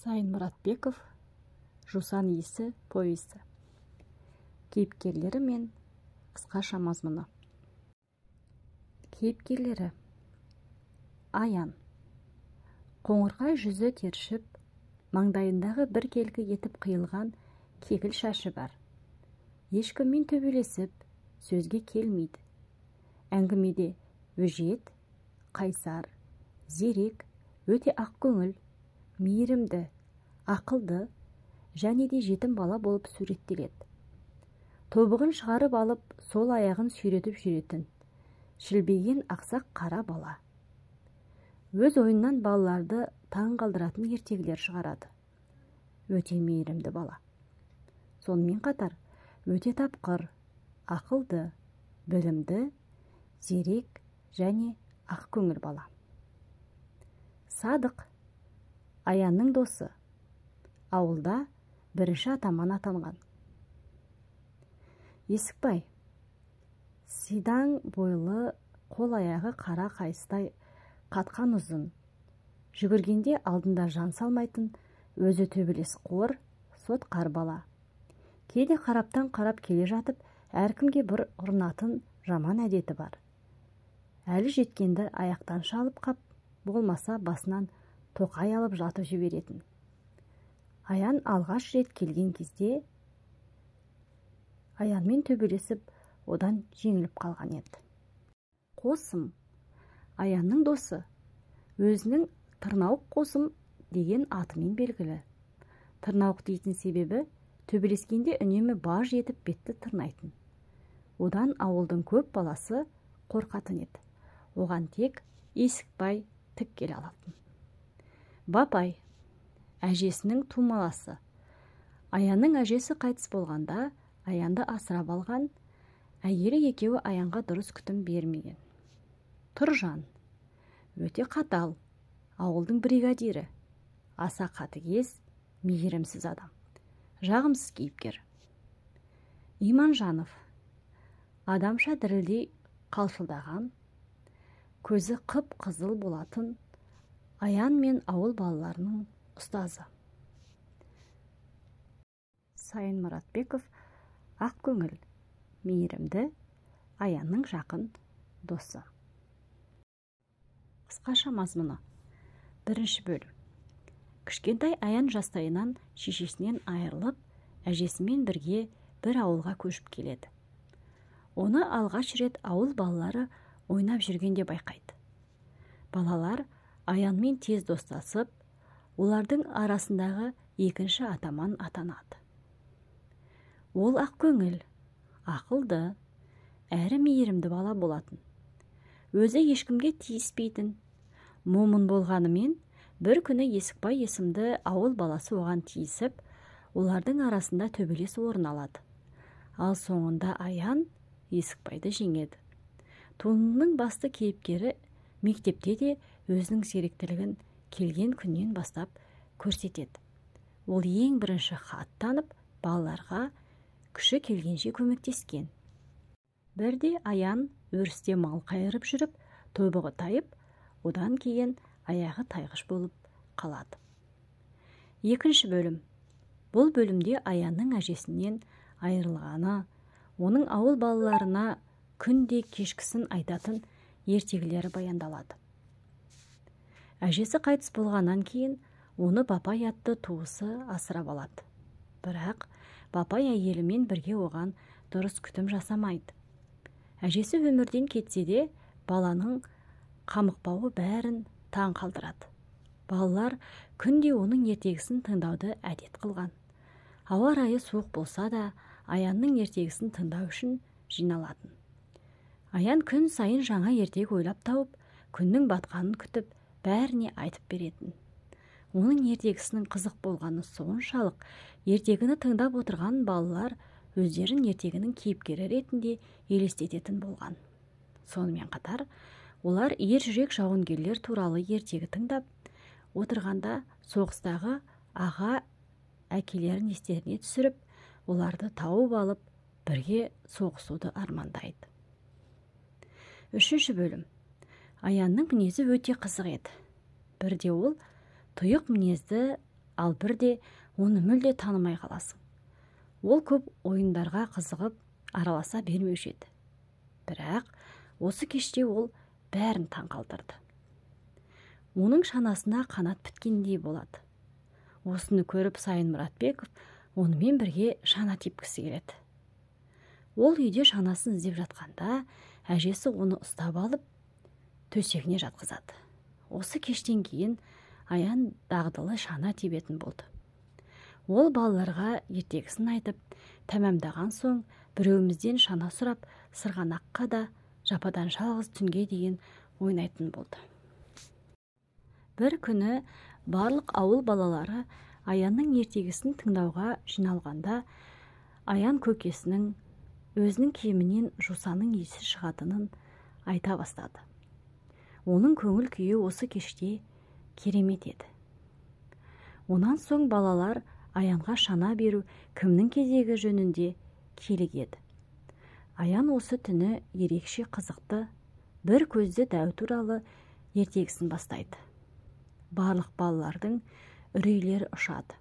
Сайын Мұратбеков «Жусан иісі» повесі. Кейіпкерлері мен қысқаша мазмұны. Кейіпкерлері: Аян. Қоңырқай жүзі тершіп, маңдайындағы біркелкі етіп қиылған кекіл шашы бар. Ешкіммен төбелесіп, сөзге келмейді. Әңгімеде өжет, қайсар, зерек, өте ақкөңіл, мейірімді, ақылды және де жетім бала болып суреттеледі. Тобығын шығарып алып, сол аяғын сүйретіп жүретін, шілбеген ақсақ қара бала. Өз ойынан балаларды таң қалдыратын ертегілер шығарады. Өте мейірімді бала. Сонымен қатар, өте тапқыр, ақылды, білімді, зерек және ақкөңіл бала. Садық. Аянның досы. Ауылда бірінші атаман атанған. Есікбай. Сидаң бойлы, қол аяғы қара қайыстай қатқан ұзын. Жүгіргенде алдында жан салмайтын, өзі төбелес қор, сотқар бала. Кейде қараптан қарап келе жатып, әркімге бір ұрынатын жаман әдеті бар. Әлі жеткенді аяқтан шалып қап, болмаса басынан тоқай алып жатып жіберетін. Аян алғаш рет келген кезде Аянмен төбелесіп, одан жеңіліп қалған еді. Қосым. Аянның досы. Өзінің Тырнауық Қосым деген атымен белгілі. Тырнауық дейтін себебі, төбелескенде үнемі баж етіп бетті тырнайтын. Одан ауылдың көп баласы қорқатын еді. Оған тек Есікбай тік келе алатын. Бапай. Әжесінің тумаласы. Аянның әжесі қайтыс болғанда, Аянды асырап алған, әйелі екеуі Аянға дұрыс күтім бермеген. Тұржан. Өте қатал, ауылдың бригадирі. Аса қатыгез, мейірімсіз адам. Жағымсыз кейіпкер. Иманжанов. Адамша дірілдей қалшылдаған, көзі қып-қызыл болатын Аян мен ауыл балаларының ұстазы. Сайын Мұратбеков ақкөңіл, мейірімді, Аянның жақын досы. Қысқаша мазмұны. Бірінші бөлім. Кішкентай Аян жастайынан шешесінен айырылып, әжесімен бірге бір ауылға көшіп келеді. Оны алғаш рет ауыл балалары ойнап жүргенде байқайды. Балалар Аянмен тез достасып, олардың арасындағы екінші атаман атанады. Ол ақкөңіл, ақылды, әрі мейірімді бала болатын. Өзі ешкімге тиіспейтін. Момын болғанымен, бір күні Есікбай есімді ауыл баласы оған тиісіп, олардың арасында төбелес орын алады. Ал соңында Аян Есікбайды жеңеді. Туындының басты кейіпкері мектепте де өзінің зеректілігін келген күннен бастап көрсетеді. Ол ең бірінші хат танып, балаларға күші келгенше көмектескен. Бірде Аян өрісте мал қайырып жүріп, тобығы тайып, одан кейін аяғы тайғыш болып қалады. Екінші бөлім. Бұл бөлімде Аянның әжесінен айырылғаны, оның ауыл балаларына күнде кешкісін айтатын ертегілері баяндалады. Әжесі қайтыс болғаннан кейін оны Бапай атты туысы асырап алады. Бірақ Бапай әйелімен бірге оған дұрыс күтім жасамайды. Әжесі өмірден кетсе де, баланың қамықпауы бәрін таң қалдырады. Балалар күнде оның ертегісін тыңдауды әдет қылған. Ауа райы суық болса да, Аянның ертегісін тыңдау үшін жиналатын. Аян күн сайын жаңа ертегі ойлап тауып, күннің батқанын күтіп, бәріне айтып беретін. Оның ертегісінің қызық болғаны соншалық, ертегіні тыңдап отырған балалар өздерін ертегінің кейіпкері ретінде елестететін болған. Сонымен қатар, олар ержүрек жауынгерлер туралы ертегі тыңдап отырғанда соғыстағы аға әкелерін естеріне түсіріп, оларды тауып алып, бірге соғысуды армандайды. Үшінші бөлім. Аянның мінезі өте қызық еді. Бірде ол тұйық мінезді Ал бірде оны мүлде танымай қаласың. Ол көп ойындарға қызығып, араласа бермеуші еді. Бірақ осы кеште ол бәрін таңқалдырды. Оның шанасына қанат біткендей болады. Осыны көріп Сайын Мұратбеков онымен бірге шана тепкісі келеді. Ол үйде шанасын іздеп жатқанда, әжесі оны ұстап алып, төсегіне жатқызады. Осы кештен кейін Аян дағдылы шана тебетін болды. Ол балаларға ертегісін айтып, тәмамдаған соң біреуімізден шана сұрап, сырғанаққа да жападан жалғыз түнге дейін ойнайтын болды. Бір күні барлық ауыл балалары Аянның ертегісін тыңдауға жиналғанда, Аян көкесінің өзінің киімінен жусанның иісі шығатынын айта бастады. Оның көңіл күйі осы кеште керемет еді. Онан соң балалар Аянға шана беру кімнің кезегі жөнінде килігеді. Аян осы түні ерекше қызықты бір көзді дәу туралы ертегісін бастайды. Барлық балалардың үрейлері ұшады.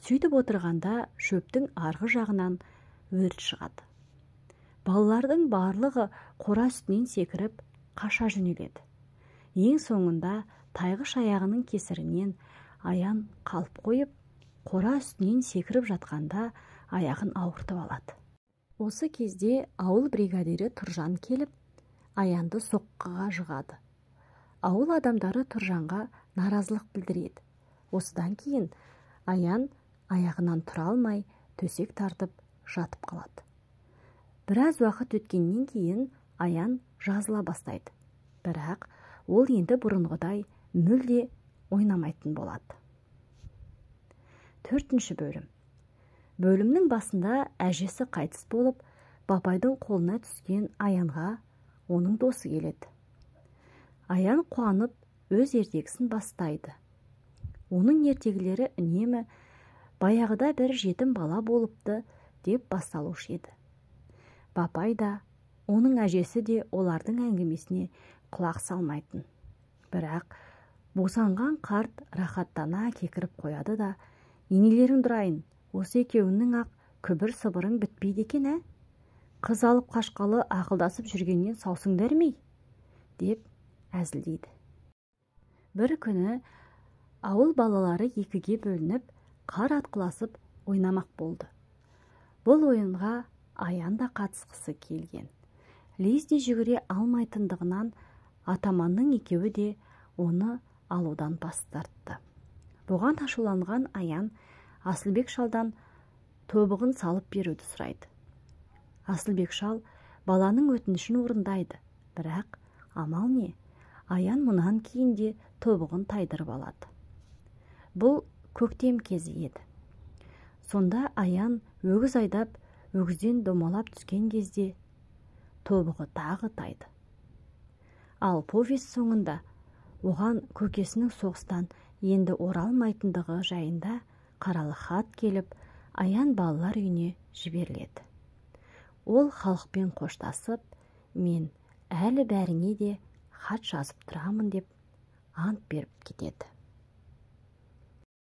Сөйтіп отырғанда шөптің арғы жағынан өрт шығады. Балалардың барлығы қора үстінен секіріп қаша жөнеледі. Ең соңында тайғыш аяғының кесірінен Аян қалып қойып, қора үстінен секіріп жатқанда аяғын ауыртып алады. Осы кезде ауыл бригадирі Тұржан келіп, Аянды соққыға жығады. Ауыл адамдары Тұржанға наразылық білдіреді. Осыдан кейін Аян аяғынан тұра алмай, төсек тартып жатып қалады. Біраз уақыт өткеннен кейін Аян жазыла бастайды. Бірақ ол енді бұрынғыдай мүлде ойнамайтын болады. Төртінші бөлім. Бөлімнің басында әжесі қайтыс болып, бапайдың қолына түскен Аянға оның досы келеді. Аян қуанып өз ертегісін бастайды. Оның ертегілері үнемі баяғыда бір жетім бала болыпты деп басталушы еді. Бапай да, оның әжесі де олардың әңгімесіне құлақ салмайтын. Бірақ босанған қарт рахаттана кекіріп қояды да, енелерің дұрайын, осы екеуіңнің ақ күбір-сыбырың бітпейді екен, ә? Қыз алып қашқалы ақылдасып жүргеннен саусыңдар ме? Деп әзілдейді. Бір күні ауыл балалары екіге бөлініп, қар атқыласып ойнамақ болды. Бұл ойынға Аян да қатысқысы келген. Лезде жүгіре алмайтындығынан атаманның екеуі де оны алудан бас тартты. Бұған ашуланған Аян Асылбек шалдан тобығын салып беруді сұрайды. Асылбек шал баланың өтінішін орындайды, бірақ амал не, Аян мұнан кейін де тобығын тайдырып алады. Бұл көктем кезі еді. Сонда Аян өгіз айдап, өгізден домалап түскен кезде тобығы тағы тайды. Ал повесть соңында оған көкесінің соғыстан енді оралмайтындығы жайында қаралы хат келіп, Аян балалар үйіне жіберіледі. Ол халықпен қоштасып, мен әлі бәріңе де хат жазып тұрамын деп ант беріп кетеді.